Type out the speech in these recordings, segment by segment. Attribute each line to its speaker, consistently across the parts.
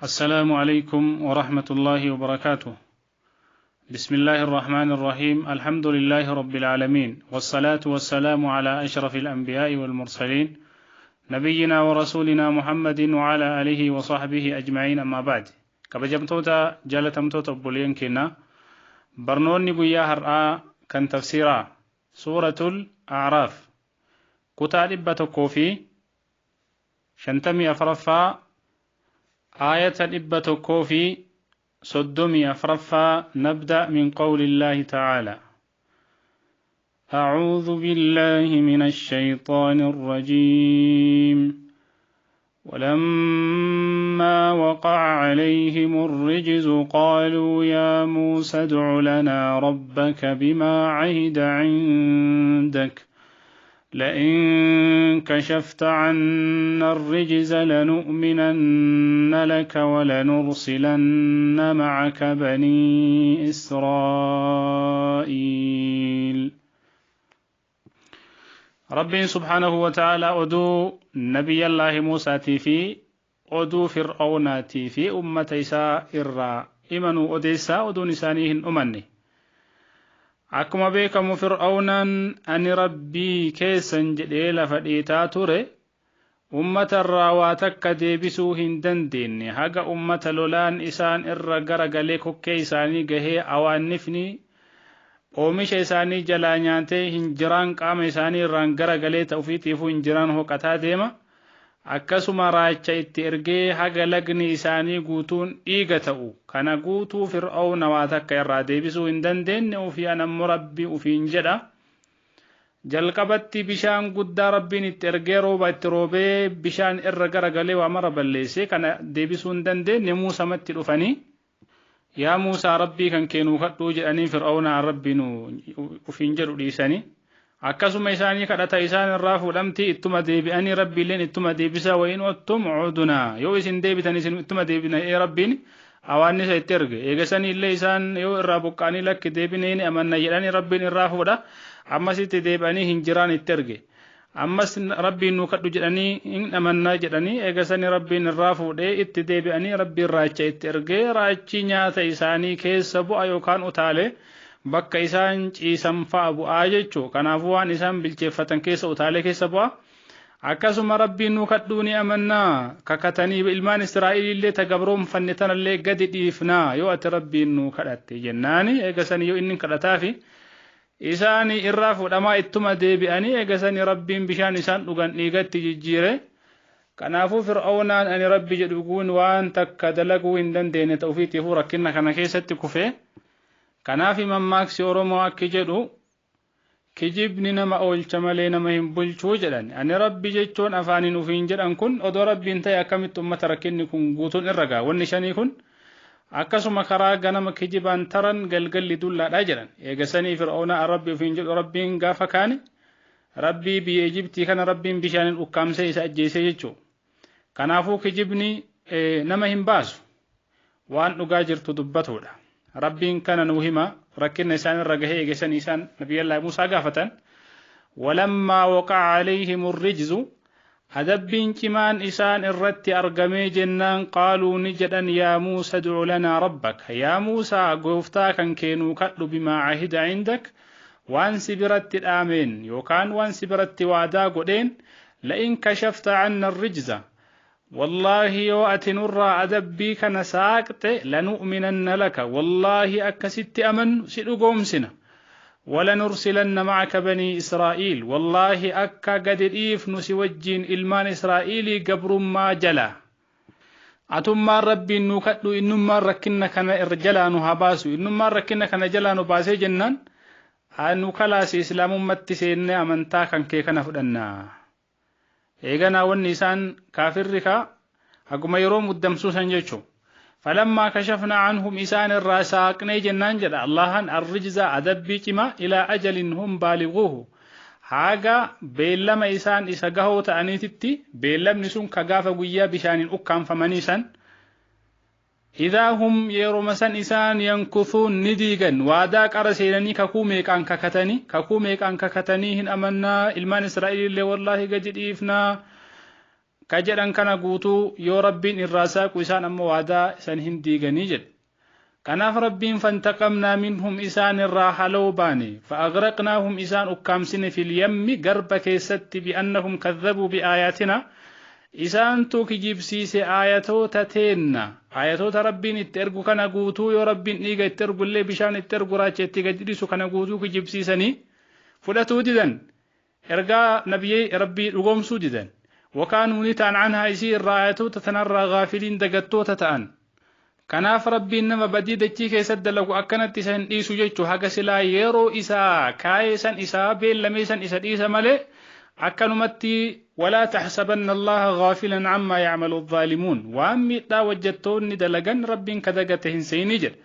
Speaker 1: السلام عليكم ورحمة الله وبركاته. بسم الله الرحمن الرحيم. الحمد لله رب العالمين، والصلاة والسلام على أشرف الأنبياء والمرسلين، نبينا ورسولنا محمد وعلى آله وصحبه أجمعين. أما بعد، kabajamtoota jaalatamtoota obboleeyyan keenya, barnoonni guyyaa har'aa kan tafsiiraa Suuratul A'raaf kutaa 154ffaa, aayata 134ffaa. نبدأ من قول الله تعالى: أعوذ بالله من الشيطان الرجيم. ولما وقع عليهم الرجز قالوا يا موسى ادع لنا ربك بما عهد عندك، لئن كشفت عنا الرجز لنؤمنن لك ولنرسلن معك بني إسرائيل. ربي سبحانه وتعالى oduu نبي الله موسى fi oduu Fir'aawnaatii fi ummata isaa irraa imanuu odeessaa. Oduun isaanii hin dhumanne. Akkuma beekamu, Fir'aawnaan ani rabbii keessan jedhee lafa dhiitaa ture. Ummata irraa waa takka deebisuu hin dandeenye. Haga ummata lolaan isaan irra garagalee, kokkee isaanii gahee, awaannifni oomisha isaanii jalaa nyaatee, hinjiraan qaama isaanii irraan garagalee ta'ufiitiifuu hinjiraan hoqataa deema. Akkasuma raacha itti ergee haga lagni isaanii guutuun dhiiga ta'u kana guutuu Fir'aawna waa takka irraa deebisuu hin dandeenye. Ufii anammoo rabbii ufiin jedha. Jalqabatti bishaan guddaa Rabbiin itti ergee, rooba itti roobee, bishaan irra garagalee waa mara balleessee, kana deebisuu hin dandeenye. Muusamatti dhufanii, "Yaa Muusaa, Rabbii kan keenuu kadhuu" jedhanii. Fir'aawna rabbiin ufiin jedhu dhiisanii akkasuma isaanii kadhata, isaan irraa fuudhamti. Ittuma deebi'anii, Rabbiilleen ittuma deebisa. "وإن عدتم عدنا", yoo isin deebitan isin ittuma deebina. Rabbiin awaannisa itti erge. Eegasanii illee isaan yoo irraa buqqaanii, "Lakki, deebinee ni amanna" jedhanii, Rabbiin irraa fuudha. Ammasitti deebi'anii hinjiraan itti erge. Ammas "Rabbiin nu kadhu" jedhanii, "Hin amannaa" jedhanii. Eegasanii Rabbiin irraa fuudhee, itti deebi'anii, Rabbiin raacha itti ergee, raachi nyaata isaanii keessa bu'a yookaan utaalee bakka isaan ciisan fa'a bu'aa jechuu. Kanaafuu waan isaan bilcheeffatan keessa utaalee keessa bu'a. Akkasuma "Rabbiin nu kadhuu, ni amannaa" kakatanii, "Ilmaan Israa'eliillee ta gabroonfanne tanallee gadi dhiifnaa yoo ati Rabbiin nu kadhatte" jennaani. Eegasanii yoo inni kadhataafi isaan irraa fuudhamaa, ittuma deebi'anii, eegasanii Rabbiin bishaan isaan dhugan dhiigatti jijjiire. Kanaafuu Fir'aawnaan ani rabbi jedhu kun waan takka dalaguu hin dandeenye ta'ufiitiifuu rakkina kana keessatti kufee. Kanaaf mammaaksi Oromoo akki jedhu, "Kijibni nama oolcha malee nama hin bulchuu" jedhan. Ani rabbi jechuun afaaniin ufiin jedhan kun odoo rabbiin ta'e akkamitti ummata rakkinni kun guutuun irra ga'a? Wanni shanii kun akkasuma karaa ganama kijibaan taran, galgalli dullaadha jedhan. Eegasanii Fir'aawna rabbi ufiin jedhu, Rabbiin gaafa kaane, Rabbii biyya Ijibtii kana Rabbiin bishaaniin ukkaamsee isa ajjeesee jechuu. Kanaafuu kijibni nama hin baasu, waan dhugaa jirtu dubbatudha. Rabbiin kana nuu hima. Rakkina isaan irra gahee, eegasanii isaan Nabiyallaa Muusaa gaafatan. ولما وقع عليهم الرجز, adabbiin cimaan isaan irratti argamee jennaan, قالوا ni jedhan, يا موسى ادع لنا ربك, yaa Muusaa, gooftaa kan keenuu kadhu, بما عهد عندك, waan si biratti dhaameen yookaan waan si biratti waadaa godheen, لئن كشفت عنا الرجز, wallaahi yoo ati nurraa adabbii kana saaqxe, لنؤمنن لك, wallaahi akkasitti amannu si dhugoomsina, ولنرسلن معك بني إسرائيل, wallaahi akka gadi dhiifnu si wajjiin ilmaan Israa'iilii gabrummaa jala. Atummaan Rabbiin nu kadhu, innummaan rakkinna kana irra jalaa nu haa baasu. Innummaan rakkina kana jalaa nu baasee jennaan, nu kalaasi islaamummatti seennee amantaa kan kee kana fudhannaa. Eeganaa wanni isaan kaafirri kaa haguma yeroo muddamsuu san jechuu. فلما كشفنا عنهم, isaan irraa saaqnee jennaan jedha Allahan, الرجز, adabbii cimaa, إلى أجل هم بالغوه, haga beellama isaan isa gahoo ta'aniititti, beellamni sun ka gaafa guyyaa bishaaniin ukkaanfamanii san, إذا هم, yeroma san isaan, ينكثون, ni diigan. Waadaa qara seenanii, kakuu meeqaan kakatanii, kakuu meeqaan kakatanii, "Hin amannaa, ilmaan Israa'eliillee wallaahi gadi dhiifnaa" Ka jedhan kana guutuu yoo Rabbiin irraa saaqu isaan ammoo waadaa isan hin diiganii jedhe. Kanaaf Rabbiin fantaqamnaa minhum isaan irraa haloo baane, fa'agraqnaahum isaan ukkaamsine, fil yammi garba keessatti, bi'annahum kadhabuu bi'aayaatina, isaantu kijibsiise aayatoota teenna. Aayatoota Rabbiin itti ergu kana guutuu, yoo Rabbiin dhiiga itti ergu illee, bishaan itti ergu, raacha itti gadi dhiisu kana guutuu kijibsiisanii fudhatuu didan, ergaa nabiyyee Rabbii dhugoomsuu didan. Wakaanuu ni ta'an, anhaa isii irraa, aayatoota tanarraa, gaafiliin dagattoota ta'an. Kanaaf Rabbiin nama badii dachii keessatti dalagu akkanatti isa hin dhiisu jechuu, haga silaa yeroo isaa kaayee san isaa beellamee san isa dhiisa malee akkanumatti. Walaa taxsabanna Allaha gaafilan ammaa yacmalu adh-dhaalimuun, waan miidhaa hojjettoonni dalagan Rabbiin ka dagate hin seenii jedha.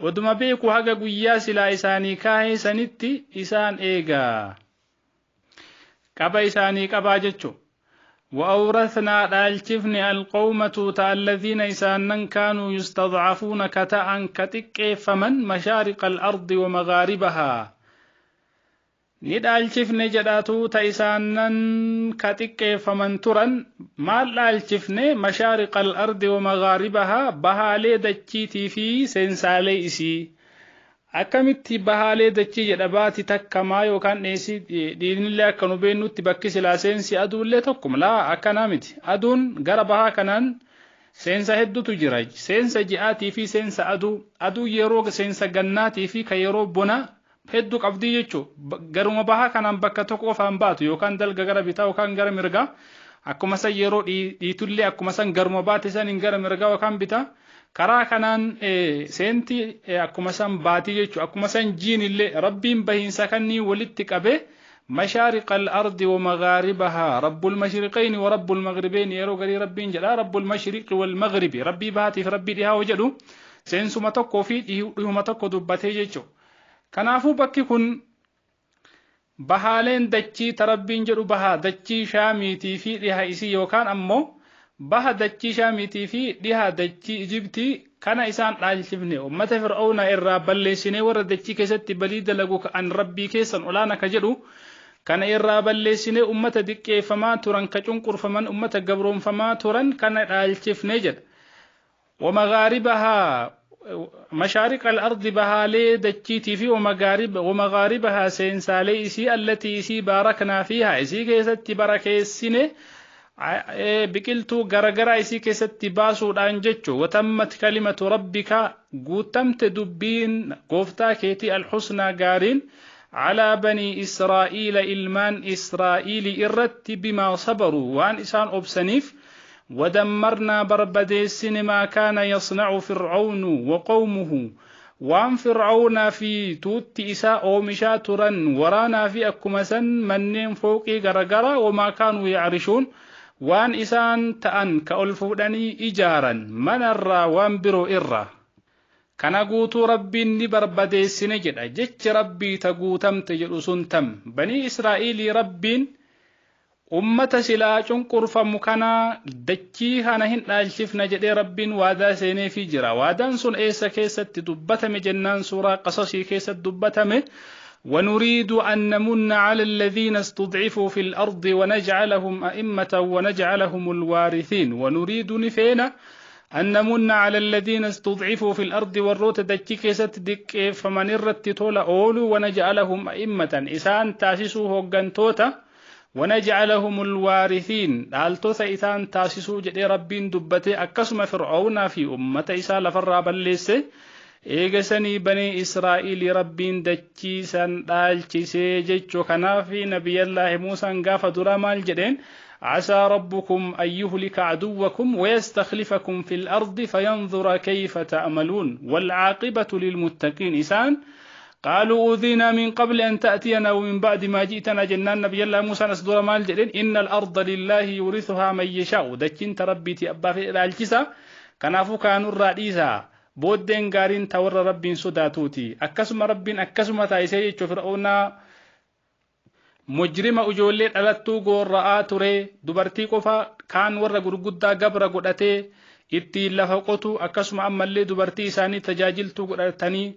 Speaker 1: Oduma beeku haga guyyaa silaa isaanii kaayee sanitti isaan eegaa, qaba isaanii qabaa jechuu. وأورثنا dhaalchifne القوم tuuta الذين isaanan كانوا يستضعفون كتأن كتقيفمن مشارق الأرض ومغاربها ni dhaalchifne jedha. Tuuta isaanan ka xiqqeeffaman turan maal dhaalchifne? مشارق الأرض ومغاربها, bahaalee dachiitii fi seensaalee isii. Akkamitti bahaalee dachii jedha? Baati takkamaa yookaan dheesii dhiinillee akka nu beennutti bakki silaa seensi aduullee tokkuma laa, akkanaa miti. Aduun gara bahaa kanaan seensa hedduutu jira, seensa ji'aatii fi seensa aduu. Aduu yeroo seensa gannaatii fi ka yeroo bonaa hedduu qabdii jechuu. Garuma bahaa kanaan bakka tokko qofaan baatu, yookaan dalga gara bitaa yookaan gara mirgaa. Akkuma san yeroo dhiitullee akkuma san garuma baate saniin gara mirgaa yookaan bitaa karaa kanaan seenti, akkuma san baatii jechuudha. Akkuma san jiinillee Rabbiin bahiinsa kannii walitti qabee مشارق الأرض ومغاربها، رب المشرقين ورب المغربين yeroo garii Rabbiin jedha رب المشرق والمغرب, Rabbii bahaatiif Rabbii dhihaa jedhu, seensuma tokkoo fi dhihuma tokko dubbatee jechuudha. Kanaafuu bakki kun bahaaleen dachii ta Rabbiin jedhu baha dachii Shaamiitii fi dhiha isii, yookaan ammoo baha dachii Shaamiitii fi dhiha dachii Ijibtii kana isaan dhaalchifne. Ummata Fir'auna irraa balleessinee, warra dachii keessatti balii dalagu ka'an, Rabbii keessan olaana ka jedhu kana irraa balleessinee, ummata diqqeeffamaa turan, ka cunqurfaman, ummata gabroonfamaa turan kana dhaalchifne jedha. ومغاربها, مشارق الأرض bahaalee dachiitii fi ومغارب ومغاربها seensaalee isii, التي isii باركنا فيها isii keessatti barakeessine, biqiltuu garagaraa isii keessatti baasuudhaan jechu. وتمت كلمة ربك guutamte dubbiin gooftaa keetii, الحسنى gaariin, على بني إسرائيل ilmaan Israa'iili irratti, بما صبروا waan isaan obsaniif. ودمرنا barbadeessine ما كان يصنع فرعون وقومه waan Fir'aawnaa fi tuutti isaa oomishaa turan, waraanaa fi akkuma san manneen fooqii garagaraa, وما كانوا يعرشون waan isaan ta'an ka ol fuudhanii ijaaran manarraa waan biroo irraa. Kana guutuu Rabbiin ni barbadeessine jedha. Jechi Rabbii ta guutamte jedhu sun tam banii Israa'iilii. Rabbiin ummata silaa cunqurfamu kana dachii kana hin dhaalchifna jedhee Rabbiin waadaa seeneefii jira. Waadaan sun eessa keessatti dubbatame jennaan, suuraa Qasasii keessatti dubbatame. ونريد أن نمن على الذين استضعفوا في الأرض ونجعلهم أئمة ونجعلهم الوارثين. ونريد ni feena, أن نمن على الذين استضعفوا في الأرض warroota dachii keessatti diqqeeffaman irratti tola oolu, ونجعلهم أئمة isaan taasisuu hooggantoota, ونجعلهم الوارثين dhaaltota isaan taasisuu jedhee Rabbiin dubbate. Akkasuma Fir'aawnaa fi ummata isaa lafarraa balleesse. Eegasanii banii Israa'iilii Rabbiin dachii san dhaalchisee jechuu. Kanaaf Nabiyyallaahi Muusaan gaafa duraa maal jedheen? عسى ربكم أن يهلك عدوكم ويستخلفكم في الأرض فينظر كيف تعملون والعاقبة للمتقين. إسان قالوا أوذينا من قبل أن تأتينا ومن بعد ما جئتنا jennaan, نبي الله موسى نسدور maal jedheen? إن الأرض لله يورثها من يشاء, dachiin ta Rabbiiti, abbaa fedhe dhaalchisa, kanaafuu kaanurraa dhiisaa, booddeen gaariin ta warra Rabbiin sodaatuuti. Akkasuma Rabbiin akkasuma taasisee jechuu. Fir'aunaa mujrima ijoollee dhalattuu goorra'aa ture, dubartii qofa, kaan warra gurguddaa gabra godhatee ittiin lafa qotu, akkasuma ammallee dubartii isaanii tajaajiltuu godhatanii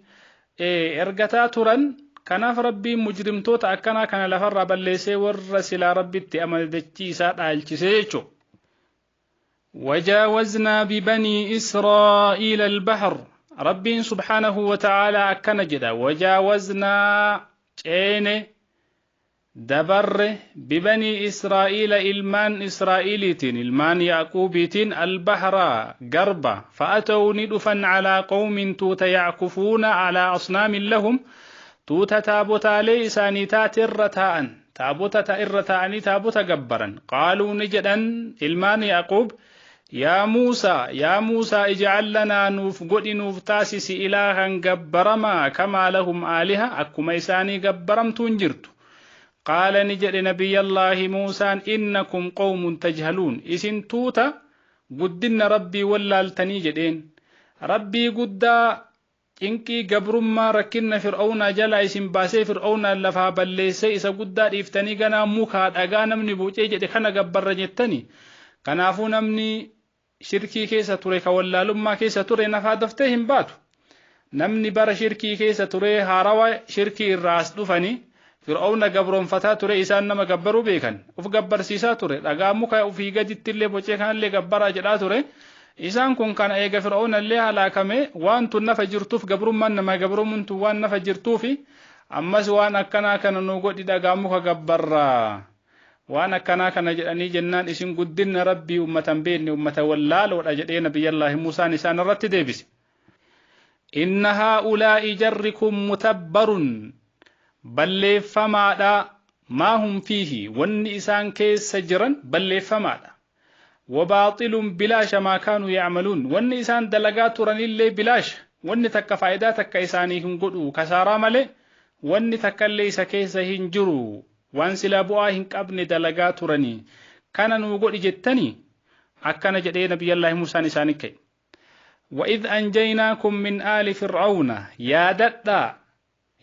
Speaker 1: ergataa turan. Kanaaf Rabbiin mujrimtoota akkanaa kana lafarraa balleessee, warra silaa Rabbitti amane dachii isaa dhaalchisee jechuudha. وجاوزنا ببني إسرائيل البحر. ربي سبحانه وتعالى أكن جدا وجاوزنا ceene dabarre ببني إسرائيل ilmaan Israa'iiliitiin, ilmaan Yaaquubiitiin, البحر garba. فأتوا ni dhufan على قوم tuuta يعكفون على أصنام لهم tuuta taabotaalee isaanii taatirra taa'an, taabota irra taa'anii taabota gabbaran. قالوا ni jedhan ilmaan Yaaquub: يا موسى, يا موسى, اجعل لنا nuuf godhi, nuuf taasisi, إلها gabbaramaa كما لهم آلهة akkuma isaanii gabbaramtuun jirtu. قال ni jedhe Nabiyallaahi Muusaan: إنكم قوم تجهلون isin tuuta guddinna Rabbii wallaaltanii jedheen. Rabbii guddaa cinqii gabrummaa rakkinna Fir'aawnaa jalaa isin baasee, Fir'aawnaan lafaa balleessee, isa guddaa dhiiftanii ganaa mukaa dhagaa namni buucee jedhe kana gabbarra jettani. Kanaafuu namni shirkii keessa ture, ka wallaalummaa keessa ture, nafaa daftee hin baatu. Namni bara shirkii keessa ture, haarawa shirkii irraa as dhufanii Fir'aawna gabroonfataa ture, isaan nama gabbaruu beekan, uf gabbarsiisaa ture, dhagaa muka ofii gaditti illee bocee kanallee gabbaraa jedhaa ture. Isaan kun kana eega Fir'aawna illee halaakame, waan tun nafa jirtuuf, gabrummaan nama gabroomuun tun waan nafa jirtuufi, ammas waan akkanaa kana nu godhi, dhagaa muka gabbarraa waan akkanaa kana jedhanii jennaan, isin guddinna Rabbii ummatan beekne, ummata wallaaloodha jedhee Nabiyyallaahi Muusaan isaan irratti deebise. إن هؤلاء jarri kun متبر balleeffamaadha, ما هم فيه wanni isaan keessa jiran balleeffamaadha, وباطل bilaasha, ما كانوا يعملون wanni isaan dalagaa turanillee bilaasha, wanni takka faayidaa takka isaanii hin godhu, kasaaraa malee wanni takka illee isa keessa hin jiru, waan silaa bu'aa hin qabne dalagaa turanii, kana nuu godhi jettanii akkana jedhee Nabiyyallaahi Muusaan isaanii ka'e. وإذ أنجيناكم من آل فرعون yaadadhaa,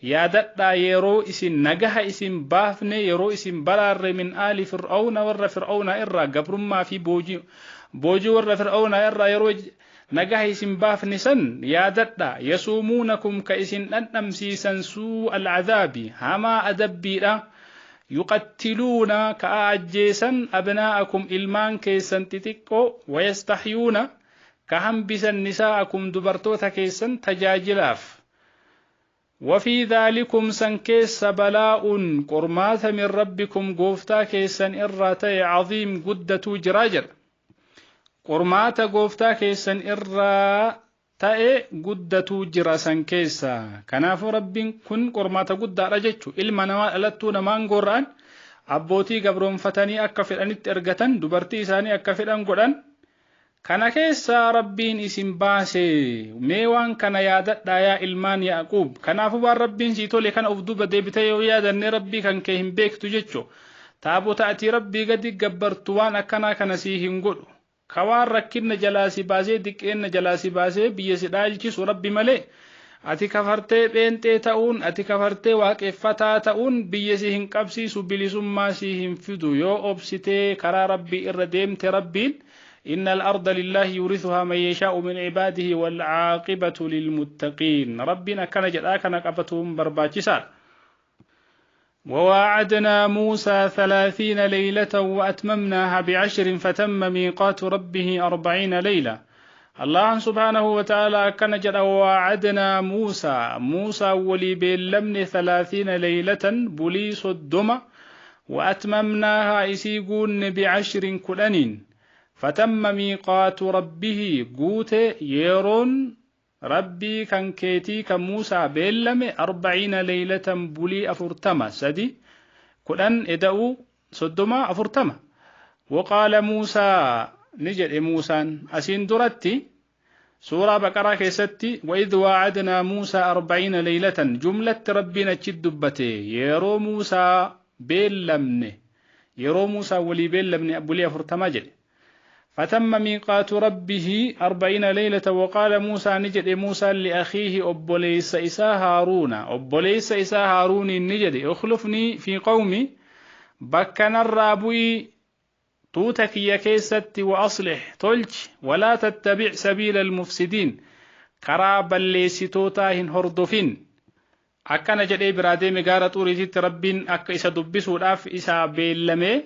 Speaker 1: yaadadhaa yeroo isin nagaha isin baafne, yeroo isin baraarre, من آل فرعون warra Fir'auna irraa, gabrummaa fi boojii warra Fir'auna irraa yeroo nagaha isin baafne san yaadadhaa. يسومونكم ka isin dhandhamsiisan, سوء العذاب hamaa adabbiidha, يقتلون ka ajjeesan, أبناءكم ilmaan keessan xixiqqoo, ويستحيون ka hambisan, نساءكم dubartoota keessan tajaajilaaf. وفي ذلكم san keessa بلاء qormaata من ربكم gooftaa keessan irraa ta'e, عظيم guddatuu jiraa jedha. Qormaata gooftaa keessan irraa ta'e guddatuu jira san keessa. Kanaafuu Rabbiin kun qormaata guddaadha jechu. Ilma namaa dhalattuu namaan gorra'an, abbootii gabroonfatanii akka fedhanitti ergatan, dubartii isaanii akka fedhan godhan. Kana keessaa Rabbiin isin baase. Mee waan kana yaadadhaa yaa ilmaan Yaquub. Kanaafuu waan Rabbiin sii tole kana uf duuba deebitee yoo yaadanne, Rabbii kan kee hin beektu jechu. Taabota ati Rabbii gadi gabbartu waan akkanaa kana sii hin godhu. Ka waan rakkinna jalaa si baasee, diqqeenna jalaa si baasee biyya si dhaalchisu Rabbi malee, ati kafartee pheenxee ta'uun, ati kafartee waaqeffataa ta'uun biyya si hin qabsiisu, bilisummaa si hin fidu. Yoo obsitee karaa Rabbii irra deemte, Rabbiin إن الأرض لله يورثها من يشاء من عباده والعاقبة للمتقين. ربنا كان جدا كان قبتهم برباچسار. وواعدنا موسى 30 ليلة وأتممناها ب10 فتم ميقات ربه 40 ليلة. الله سبحانه وتعالى كان جدا: وواعدنا موسى موسى wali beellamne, 30 ليلة bulii 30, وأتممناها isii guunne, ب10 10iin, فتم ميقات ربه guute yeroon Rabbii kan keetii kan Muusaa beellame, 40 ليلة bulii 40, sadi 10 eda'uu 30, 40. وقال موسى ni jedhe Muusaan. Asiin duratti suuraa Baqaraa keessatti وإذ واعدنا موسى 40 ليلة jumlatti Rabbiin achi dubbate, yeroo Muusaa beellamne, yeroo Muusaa walii beellamne bulii 40 jedhe. فتم ميقات ربه 40 ليلة. وقال موسى ni jedhe موسى لأخيه obboleessa isaa هارون, obboleessa isaa هارون ni jedhe: اخلفني في قومي bakka narraa bu'ii tuuta kiyya keessatti, وأصلح tolchi, ولا تتبع سبيل المفسدين karaa balleessitootaa hin hordofin. Akkana jedhee biraa deeme. Gaara Xuuriititti Rabbiin akka isa dubbisuudhaaf isaa beellamee.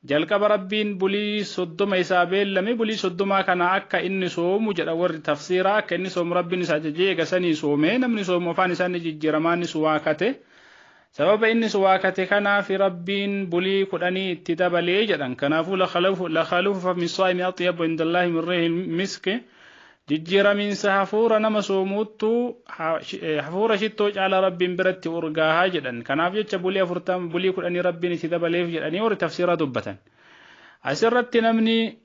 Speaker 1: Jalqaba Rabbiin bulii 30 isaa beellame, bulii 30 kana akka inni soomu jedha warri tafsiiraa. Akka inni soomu Rabbiin isa ajajee, eega sanii soomee, namni soomu afaan isaa ni jijjiiramaa, inni suwaakate. Sababa inni suwaakate kanaaf Rabbiin bulii 10 itti dabalee jedhan. Kanaafuu lakhaluufu fami saa'imi axyabu indallaahi min riihil miski, jijjiiramiinsa hafuura nama soomuuttu hafuura shittoo caala Rabbiin biratti urgaahaa jedhan. Kanaaf jecha bulii 40, bulii 10 Rabbiin itti dabaleef jedhanii warri tafsiiraa dubbatan. Asirratti namni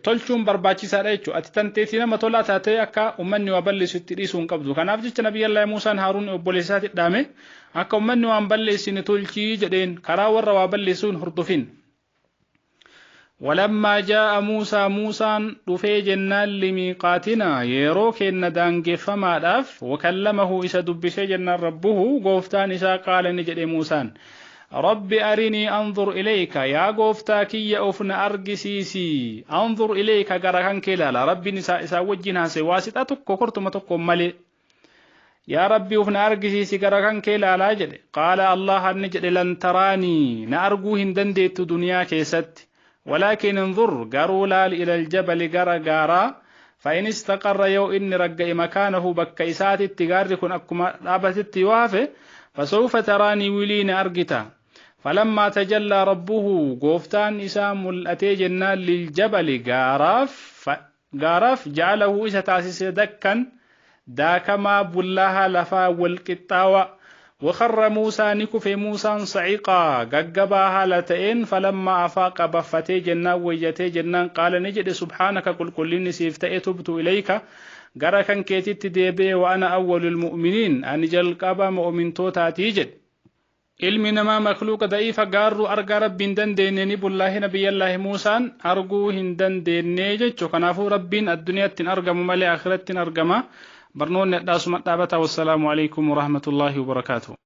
Speaker 1: tolchuun barbaachisaadha jechuudha. Ati tanteetii nama tolaa taatee akka ummanni waa balleessu itti dhiisuu hin qabdu. Kanaaf jecha Nabiyyallaahi Muusaan Haaruun obboleessa isaatti dhaame, akka ummanni waan balleessine tolchii jedheen, karaa warra waa balleessuu hin hordofin. Walammaa jaa'a Muusaa, Muusaan dhufee jennaan, limiiqaatinaa, yeroo keenna daangeffamaadhaaf, wakallamahu, isa dubbisee jennaan, rabbuhu, gooftaan isaa, qaala, ni jedhe Muusaan, rabbi arinii anzur ilayka, yaa gooftaa kiyya of na argisiisi, anzur ilayka, gara kan kee ilaala. Rabbiin isaa isaa wajjin haasa'e waasixaa tokko kortuma tokko malee. Yaa Rabbi, uf na argisiisi, gara kan kee ilaalaa jedhe. Qaala, Allahan ni jedhe, lan taraanii, na arguu hin dandeettu duniyaa keessatti, walaakin inzur, garuu laal, ila aljabali, gara gaaraa, fa in istaqarra, yoo inni ragga'e, makaanahu, bakka isaatitti, gaarri kun akkuma dhaabatetti yoo hafe, fasawfa taraanii, wilii na argita. Falammaa tajallaa rabbuhu, gooftaan isaa mul'atee jennaan, liljabali, gaaraaf, ja'alahu, isa taasise, dakkan, daakamaa, bullaahaa, lafaa wal qixxaawa. Wakarra Muusaa, ni kufe Muusaan, sa'iqaa, gaggabaa haala ta'een. Falammaa afaaqa, baffatee jennaan, wayyatee jennaan, qaala, ni jedhe, subhaanaka, qulqullinni siif ta'e, tubtu ilayka, gara kan keetitti deebi'e, wa ana awwalul mu'miniin, ani jalqaba mu'mintootaatii jedhe. Ilmi namaa makluuqa da'iifa, gaarruu argaa Rabbi hin dandeenye, ni bullaahe. Nabiyyallaahi Muusaan arguu hin dandeenye jechu. Kanaafuu Rabbiin addunyaatti hin argamu malee akhiratti hin argama. Barnoonni adhaasuma dhaabata. Wassalaamu alaikum warahmatullaahi wabarakaatuh.